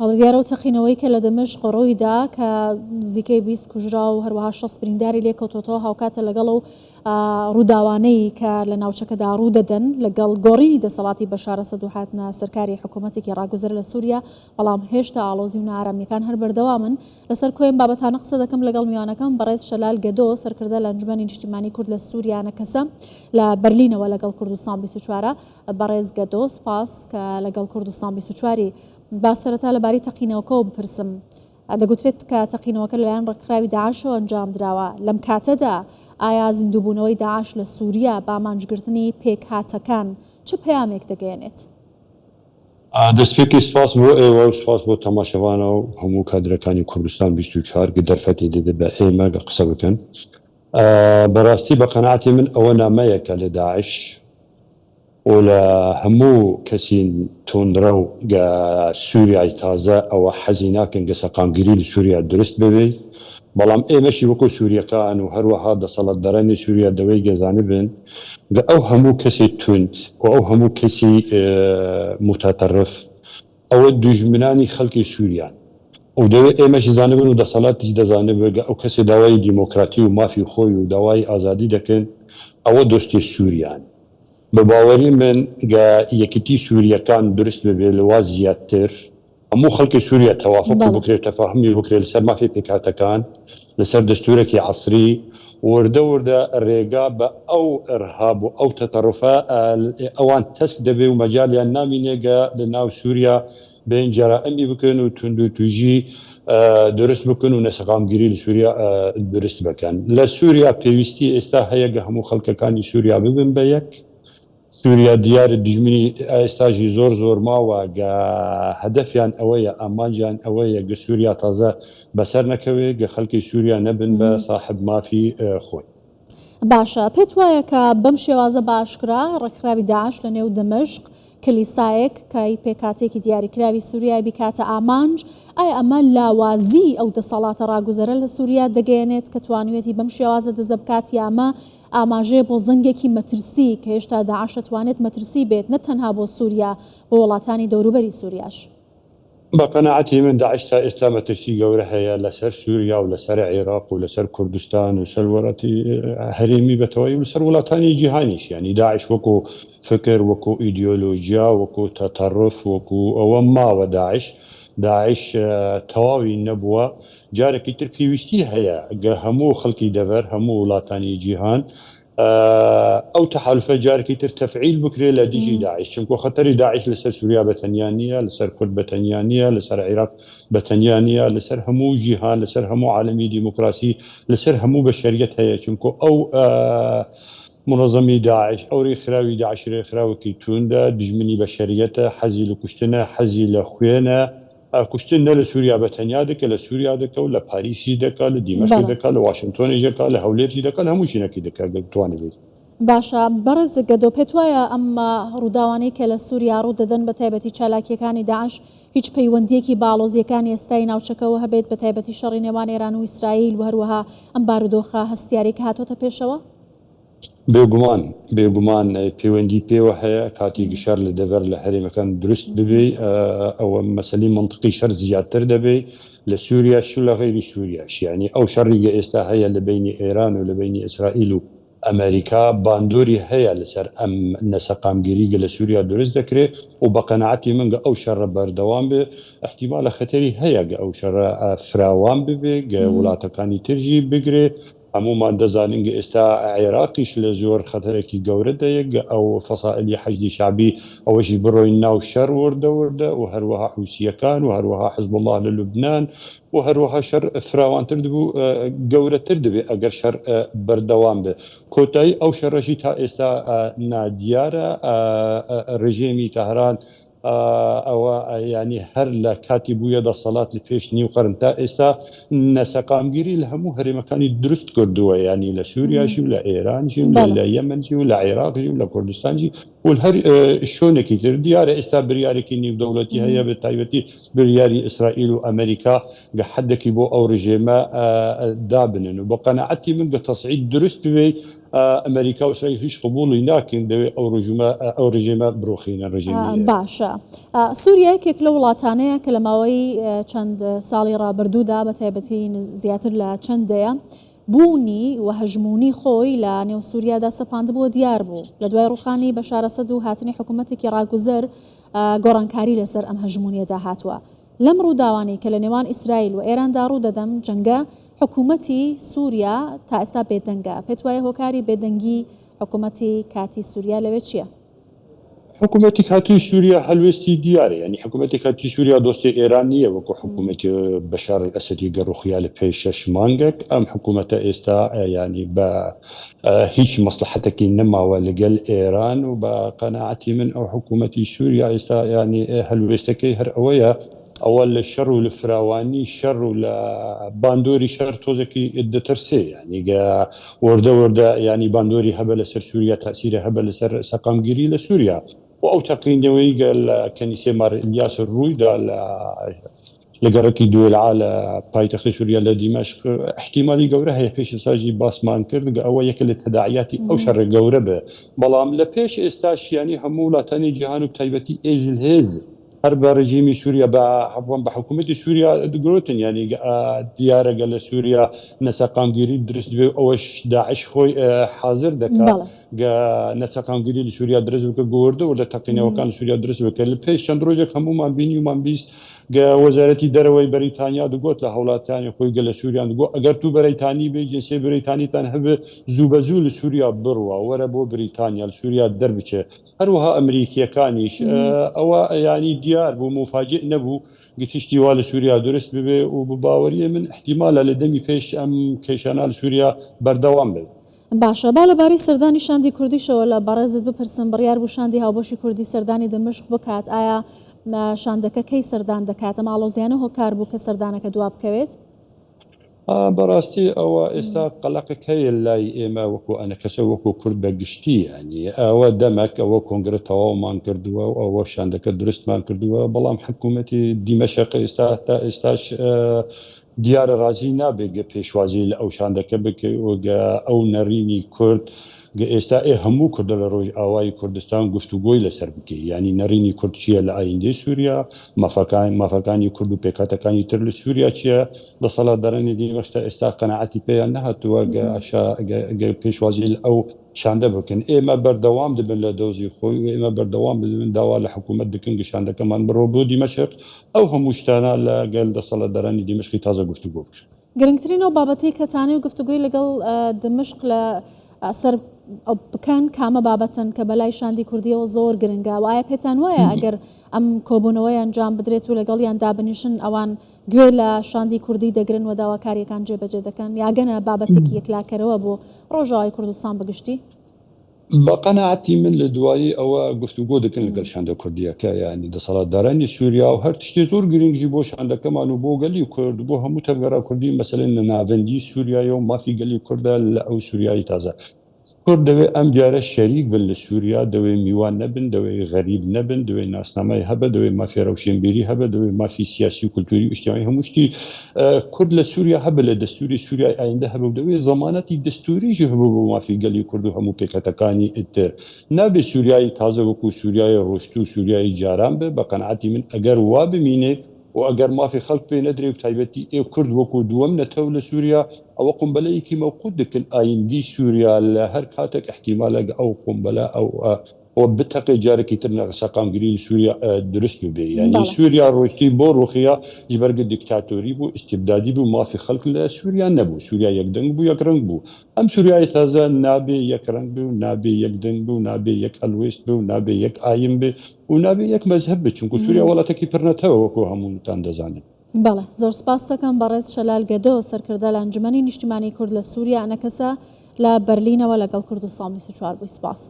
بەڵێ دیارە ئەو تەقینەوەی کە لە دەمشق ڕوویدا کە نزیکەی 20 کوژرا و هەروەها 60 برینداری لێکەوتۆتەوە هاوکاتە لەگەڵ ئەو ڕووداوانەی کە لە ناوچەکەدا ڕوودەدەن لەگەڵ گۆڕینی دەسەڵاتی بەشار ئەسەد و هاتنە سەرکاری حکوومەتێکی ڕاگوزەر لە سووریا بەڵام هێشتا ئاڵۆزی و نائارامییەکان هەر بەردەوامن لەسەر کۆی ئەم بابەتانە قسە دەکەم لەگەڵ میوانەکەم بەڕێز شەلال گەدۆ سەرکردە لە ئەنجومەنی نیشتیمانی کورد لە سووریا نەکەسە لە بەرلینەوە لەگەڵ کوردستان 24 بەڕێز گەدۆ سپاس کە لەگەڵ کوردستان 24 ی. با سەرەتا لەبارەی تەقینەوەکەوە بپرسم. دەگوترێت کە تەقینەوەکە لەلایەن ڕێکخراوی داعشەوە ئەنجامدراوە. لەم کاتەدا ئایا زیندووبوونەوەی داعش لە سووریا بە ئامانجگرتنی پێکهاتەکان چ پەیامێک دەگەیەنێت؟ دەستپێکی سپاس بۆ ئێوە و سپاس بۆ تەماشەڤانە و هەموو کادرەکانی کوردستان 24 گە دەرفەتی دەدە بە ئێمە گە قسە بکەن. بەراستی بە قەناعەتی من ئەوە نامەیەکە لە داعش و لە هەموو کەسین توندڕەو گە سوریای تازە ئەوە حەزی ناکەن گە سەقامگیری لە سوریا دروست ببێ بەڵام ئێمەشی وەکۆ سوریەکان و هەروەها دەسەڵاتدارانی سوریا دەوەی گە زانبن گە ئەو هەموو کەسی توند و ئەو هەموو کەسی موتەتەڕف ئەوە دوژمنانی خەڵکی سوریان و دەوێ ئێمەش زانبن و دەسەڵاتیش دەزانبێ گە ئەو کەسێ داوای دیمۆکراتی و مافی خۆی و داوای ئازادی دەکەن ئەوە دۆستی سوریان. بە باوەری من گە یەکیتی سوریەکان دروست ببێ لەوە زیاتر هەموو خەڵکی سوریا تەوافوقی بەڵێ. بکرێ تەفاهومی بکرێ لەسەر مافی پێکهاتەکان لەسەر دەستورێکی عەسری وردە وردە رێگا بە ئەو ئرهاب و ئەو تەتەڕوفە ئەوان تەسک دەبێ و مەجالیان نامینێ گە لە ناو سوریا بێن جەرائمی بکەن و توندوتیژی دروست بکەن و نەسەقامگیری لە سوریا دروست بکەن. لە سوریا پێویستی ئێستا هەیە گە هەموو خەڵکەکانی سوریا ببن بە یەک. سوریا دیارە دوژمنی ئێستاژی زۆر زۆر ماوە گە هەدەفیان ئەوەیە ئامانجیان ئەوەیە گە سوریا تازە بەسەر نەکەوێ گە خەلکی سوریا نەبن بە ساحب مافی خۆی. باشە پێت وایە کە بەم شێوازە بە ئاشکرا ڕێکخراوی داعش لە نێو دەمشق کلیسایەک کە ی پێکهاتەیەکی دیاریکراوی سوریای بیکاتە ئامانج، ئایا ئەمە لاوازیی ئەو دەسەڵاتە ڕاگوزەرە لە سوریا دەگەیەنێت کە توانیویەتی بەم شێوازە دزە بکات یا ئەمە ئاماژەیە بۆ زەنگێکی مەترسی کە هێشتا داعش ئەتوانێت مەترسی بێت نە تەنها بۆ سوریا بۆ وڵاتانی دەوروبەری سوریاش؟ بە قەناعەتی من داعش تا ئێستا مەترسی گەورە هەیە لەسەر سوریا و لەسەر عێراق و لەسەر کوردستان و سەر وڵاتی هەرێمی بە تەواوی و لەسەر وڵاتانی جیهانیش یانی داعش وەکو فکر وەکو ئیدیۆلۆژیا وەکو تەتەڕف وەکو ئەوە ماوە داعش داعش تەواوی نەبووە جارێکی تر پێویستی هەیە گە هەموو خەڵکی دەڤەر هەموو وڵاتانی جیهان ئەو تەحالفە جارێکی تر تەفعیل بکرێت لە دژی داعش، چونکۆ خەتەری داعش لەسەر سوریا بە تەنیا نییە، لەسەر کورد بە تەنیا نییە، لەسەر عیراق بە تەنیا نییە، لەسەر هەموو جیهان، لەسەر هەموو عالەمی دیموکراسی، لەسەر هەموو بەشەریەت هەیە، چونکۆ ئەو مونەزەمی داعش، ئەو رێکخراوی داعش رێکخراوێکی توندە، دوژمنی بەشەریەتە، حەزی لە کوشتنە، حەزی لە خوێنە، کوشتن نە لە سوریا بە تەنیا دەکا، لە سوریا دەکا و لە پاریسیش دەکا، لە دیمەشقیش بەڵێ. دەکا، لە واشنتۆنیش دەکا، لە هەولێریش دەکا، لە هەموو شوێنەکی دەکا گەر بتوانێ. باشە بەڕێز گەدۆ پێت وایە ئەم ڕووداوانەی کە لە سوریا ڕوو دەدەن بە تایبەتی چالاکییەکانی داعش هیچ پەیوەندییەکی بە ئاڵۆزییەکانی ئێستای ناوچەکەوە هەبێت بە تایبەتی شەڕی نێوان ئێران و ئیسرائیل و هەروەها ئەم بارودۆخە هەستیارەی کە هاتۆتە پێشەوە؟ بێگومان بێگومان پەیوەندی پێوە هەیە کاتێک شەر لە دەڤەر لە هەرێمەکان دروست ببێ ئەوە مەسەلی مەنتقی شەر زیاتر دەبێ لە سوریاش و لە غەیری سوریاش یانی ئەو شەڕی گە ئێستا هەیە لە بەینی ئێران و لە بەینی ئیسرائیل و ئەمەریکا باندۆری هەیە لەسەر ئەم نەسەقامگیری گە لە سوریا دروست دەکرێ و بە قەناعەتی من گە ئەو شەڕە بەردەوام بێ ئیحتیمالە خەتەری هەیە گە ئەو شەڕە فراوان ببێ گە وڵاتەکانی ترژی بگرێ هەموومان دەزانین گە ئێستا عێراقیش لە زۆر خەتەرەکی گەورە دەیە گە ئەو فەسائلی حەشدی شەعبی ئەوەشی بڕۆین ناو شەر وردە وردە و هەروەها حوسیەکان و هەروەها حزبوڵا لە لوبنان و هەروەها شەر فراوانتر دبوو گەورەتر دبێ ئەگەر شەر بەردەوام بێ کۆتایی ئەو شەرەشی تا ئێستا نادیارە رژێمی تەهران ئەوە یانی هەر لە کاتی بوویە دەسەڵات لە پێش نیو قەرن تا ئێستا نەسەقامگیری لە هەموو هەرێمەکانی دروست کردووە یانی لە سووریاشی و لە ئێرانشی و لە یەمەنشی و لە عێراقشی و لە کوردستانشی. و هەر شوێنێکی تر. دیارە ئێستا بریارێکی نیودەوڵەتی هەیە بە تایبەتی بریاری ئیسرائیل و ئەمریکا گە حەدێکی بۆ ئەو رژێمە دابنن و بە قەناعەتی من گە تەسعید دروست ببێ ئەمریکا و ئیسرائیل هیچ قبوڵی ناکەن دەوێ ئەو رژومە ئەو رژێمە بروخینن رژێمی. باشە سوریا یەکێک لەو وڵاتانەیە کە لە ماوەی چەند ساڵی ڕابردوودا بە تایبەتی زیاتر لە چەند دەیە بوونی و هەژموونی خۆی لە نێو سووریادا سەپاندبووە دیار بوو. لە دوای ڕووخانی بەشار ئەسەد و هاتنی حکوومەتێکی ڕاگوزەر گۆڕانکاری لەسەر ئەم هەژموونییەدا هاتووە. لەم ڕووداوانەی کە لە نێوان ئیسرائیل و ئێراندا ڕوو دەدەم جەنگە، حکوومەتی سووریا تا ئێستا بێدەنگە. پێت وایە هۆکاری بێدەنگی حکوومەتی کاتی سووریا لەوێ چییە؟ حکوومەتی کاتیی سووریا هەلوێستی دیارە، یانی حکوومەتی کاتیی سووریا دۆستی ئێران نییە وەکوو حکوومەتی بەشار ئەلئەسەدی گە ڕووخیا لە پێش شەش مانگەک، ئەم حکوومەتە ئێستا یانی بە هیچ مەسڵەحەتەکی نەماوە لەگەل ئێران و بە قەناعەتی من ئەو حکوومەتی سووریا ئێستا یانی هەلوێستەکەی هەر ئەوەیە ئەوە لە شەڕ و لە فراوانی شەڕ و لە باندۆری شەڕ تۆزێکی دەترسێ یانی گە وردە وردە یانی باندۆری هەبە لەسەر سووریا تەئسیرە هەبە لەسەر سەقامگیری لە سووریا و ئەو تەقینەوەی گە لە کەنیسەی مار ئیلیاس ڕووی دا لە لە گەڕەکی دوێلعا لە پایتەختی سووریا لە دیمەشق ئیحتیمالی گەورە هەیە پێش ئێستاژی باسمان کرد گە ئەوە یەکە لە تەداعیاتی ئەو شەڕە گەورە بێ بەڵام لە پێش ئێستاش یانی هەموو وڵاتانی جیهان و تایبەتی ئێزلهێز هەر بە رژیمی سوریا بە عەفوەن بە حکومەتی سوریا گرۆتن یانی دیارە گە لە سوریا نەسەقامگیری درست بێ و ئەوەش داعش خۆی حازر دەکا بەڵێ. گە نەسەقامگیری لە سوریا درست بکە گە وردە وردە تەقینەوەکان لە سوریا درست بکە لە پێش چەند ڕۆژێک هەموومان بینیومان 20 گە وەزارەتی دەرەوەی بەریتانیا دگۆت لە هاوڵاتیانی خۆی گە لە سوریان دگۆ ئەگەر تو بەریتانی بێ جنسیەی بریتانیتان هەبێ زوو بە زوو لە سوریا بڕوا وەرە بۆ بریتانیا لە سوریا دەربچێ هەروەها ئەمریکییەکانیش ئەوە یانی دیار بوو موفاجئ نەبوو گتشتی وا لە سووریا دروست ببێ و بە باوەریی من ئیحتیمالە لە دەمی پێش ئەم کێشانە لە سووریا بەردەوام بێ. باشە با لە بارەی سەردانی شاندی کوردیشەوە لە بەڕێزت بپرسم، بڕیار بوو شاندی هاوبەشی کوردی سەردانی دمشق بکات، ئایا شاندەکە کەی سەردان دەکات؟ ئەم ئاڵۆزیانە هۆکار بوو کە سەردانەکە دوا بکەوێت؟ بەڕاستی ئەوە ئێستا قەلەقێک هەیە لای ئێمە وەکو ئەنەکەسە وەکو کورد بە گشتی یانی ئەوە دەمەک ئەوە کۆنگرە تەواومان کردووە و ئەوە شاندەکە دروستمان کردووە بەڵام حکوومەتی دیمەشق ئێستا تا ئێستاش دیارە ڕازی نابێت گە پێشوازی لە ئەو شاندەکە بکەی و گە ئەو نەرینی کورد گە ئێستا ئێ هەموو کوردە لە ڕۆژئاوای کوردستان گفتوگۆی لەسەر بکەی یانی نەرینی کورد چییە لە ئایندەی سووریا مافەکان مافەکانی کورد و پێکهاتەکانی تر لە سووریا چییە دەسەڵاتدارانی دیمەشق تا ئێستا قەناعەتی پێیان نەهاتووە گە پێشوازی لە ئەو شاندە بکەن. ئێمە بەردەوام دەبن لە دۆزی خۆی و ئێمە بەردەوام دەبن داوا لە حکوومەت دەکەن گە شاندەکەمان بڕۆ بۆ دیمەشق ئەو هەموو شتانە لە گەل دەسەڵاتدارانی دیمەشقی تازە گفتوگۆ بکرێن. گرنگترین ئەو بابەتەی کە تانەی و گفتوگۆی لەگەڵ دمشق لە سەر بکەن کامە بابەتن کە بەلای شاندی کوردیەوە زۆر گرنگە و ئایا پێتان وایە ئەگەر ئەم کۆبوونەوەی ئەنجام بدرێت و لەگەڵیان دابنیشن ئەوان گوێ لە شاندی کوردی دەگرن و داواکارییەکان جێبەجێ دەکەن یا گەنە بابەتێکی یەکلاکەرەوە بۆ ڕۆژاوای کوردستان بە گشتی؟ بە قەناعەتی من لە دوایی ئەوە گفتوگۆ دەکەن لەگەڵ شاندە کوردییەکە یانی دەسەڵاتدارانی سووریا و هەر تشتێ زۆر گرنگژی بۆ شاندەکەمان و بۆ گەلی کورد و بۆ هەموو تەڤگەرا کوردی مەسەلەی ناڤەندی سووریایە و مافی گەلی کوردە لە ئەو سووریای تازە. کورد دەوێ ئەم جارە شەریک بن لە سوریا، دەوێ میوان نەبن، دەوێ غەریب نەبن، دەوێ ناسنامەی هەبێ، دەوێ مافی رەوشێنبیری هەبێ، دەوێ مافی سیاسی و کولتوری و ئیجتیماعی هەموو شتی کورد لە سوریا هەبێ، لە دەستوری سوریای ئایندە هەبێ و دەوێ زەمانەتی دەستوریش هەبێ بۆ مافی گەلی کورد و هەموو پێکهاتەکانی تر. نابێ سوریای تازە وەکوو سوریای رۆشتوو و سوریای جاران بێ، بە قەناعەتی من ئەگەر وا بمینێ و ئەگەر مافی خەڵک پێ نەدرێ و تایبەتی ئێ کورد وەکوو دووەم نەتەو لە سوریا ئەوە قومبەلەیەکی مەوقوت دکن ئایندی سوریا لە هەر کاتێک ئیحتیمالە گە ئەو قومبەلە ئەو ئەوە بتەقێ جارێکی تر نە سەقامگیری لە سوریا دروست ببێ یانی بەڵێ. سوریا ڕۆیشتی بۆ ڕوخیا ژبەر گە دیکتاتۆری بوو ئیستیبدادی بوو مافی خەڵک لە سوریا نەبوو سوریا یەک دەنگ بوو یەک ڕەنگ بوو ئەم سوریای تازە نابێ یەک ڕەنگ بێ و نابێ یەک دەنگ بێ و نابێ یەک هەڵوێست بێ و نابێ یەک ئاین بێ و نابێ یەک مەزهەب بێ چونکو سوریا وڵاتێکی پڕ نەتەوە وەکو هەمووتان دەزانن. بەڵێ زۆر سپاست دەکەم بەڕێز شەلال گەدۆ سەرکردە لە ئەنجومەنی نیشتیمانی کورد لە سوریا ئەنەکەسە لە بەرلینەوە لەگەڵ کوردستان 24 بووی سپاس.